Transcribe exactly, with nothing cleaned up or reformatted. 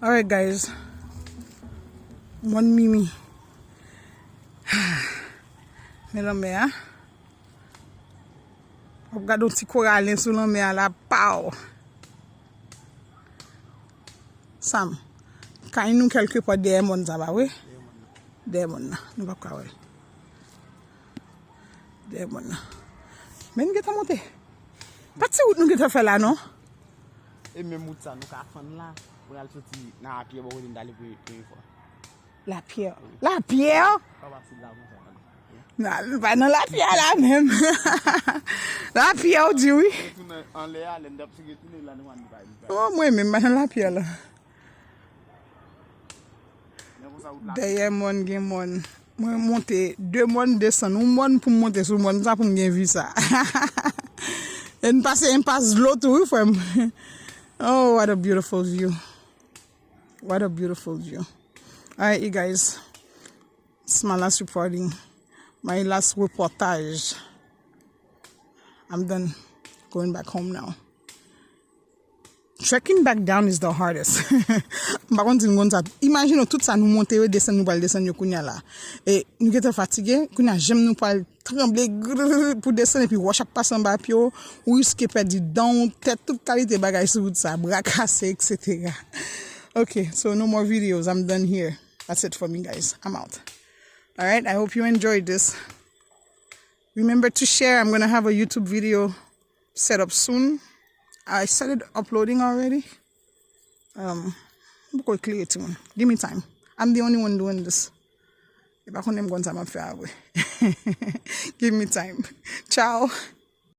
Alright, guys. Mòn Mimi. Men lanmè a. W ap gade yon ti koralen sou lanmè a la, paw. Sam, kay nou kèlkepà dèyè mòn sa, pa vre? Dèyè mòn nan. Nou p ap ka wè l. Dèyè mòn nan. Men nou gentan monte. Pa ti wout nou gentan fè la, non? E menm wout sa, nou ka fann la. Pou n al soti nan lapyè bò kote n t ale premye, premye fwa. Lapyè. Lapyè? Pa pase la konsa, gade. Nan, nou pa nan lapyè la menm. Lapyè, ou di wi. Retounen anlè a, lè n t ap sege tounen la, nou pa, nou pa, nou pa. Oh, mwen menm, pa nan lapyè la. Men konsa, wout la. Dèyè mòn gen mòn. Mwen monte de mòn, desann yon mòn pou m monte sou mòn sa pou m gen vi sa. E n pase enpas dlo tou, wi, frè m. Oh, what a beautiful view. What a beautiful view. Alright, you guys. It's my last reporting. My last reportage. I'm done going back home now. Trekking back down is the hardest. M pa konn si nou konn sa. Imajine w tout sa nou monte yo, desann nou pral desann yo kounya la. E nou gentan fatige, kounya janm nou pral tranble grrr pou desann epi wòch ap pase anba pye w, ou riske pèdi dan w, tèt, tout kalite bagay sou wout sa, bra kase, et cetera. Okay, so no more videos. I'm done here. That's it for me, guys. I'm out. All right, I hope you enjoyed this. Remember to share. I'm gonna have a YouTube video set up soon. I started uploading already. Um, m poko klere timoun. Give me time. I'm the only one doing this. E pa konnen m konn sa m ap fè a vre. Give me time. Ciao.